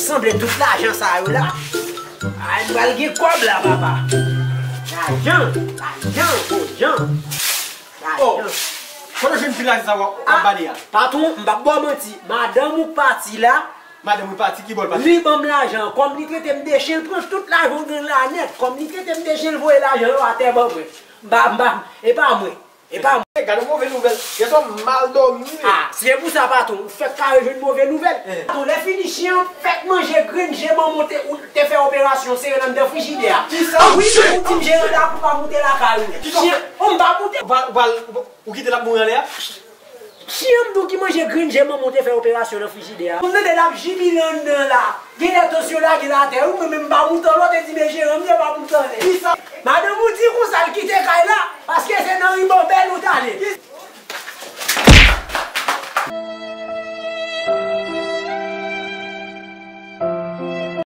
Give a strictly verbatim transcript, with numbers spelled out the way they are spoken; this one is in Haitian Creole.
Sanble tout lajan sa yo la. Ay, m pral gen kòb la, papa. Lajan, lajan, gwo jan. Oh, kote w jwenn ti lajan sa w ap bale a? Patwon, m p ap ba w manti. Madanm ou k pati la, Madanm ou pati, ki bò l pati? Li ban m lajan an. Kòm li trete m de chen, l pran tout lajan w gen la nèt. Kòm li trete m de chen, l voye lajan yo atè ban mwen. M pa, m pa, e pa mwen. E pa mwen. Gade move nouvèl. Yèswa m mal dòmi wi. Ah, si se pou sa, patwon, ou fèk ka rejwenn move nouvèl. Patwon, lè fini chen an fèk manje grenn je manman w te, ou te fè operasyon sere l anndan frijidè a. Kisa? Wi, ou di m je an ta pou pa moute lakay ou. Chen, oh, m pa moute. Ou pral, ou pral, ou kite l ap mouri anlè a? Chen an m di w ki manje grenn je manman w te fè operasyon nan frijidè a. M tande l ap jibile anndan la. Genlè tansyon lage l atè wi, mwen menm m pa moute anlè, w te di men jeran m, m te pa moute anlè. Kisa? Madanm ou di konsa l kite kay la, paske se nan ribanbèl ou t ale.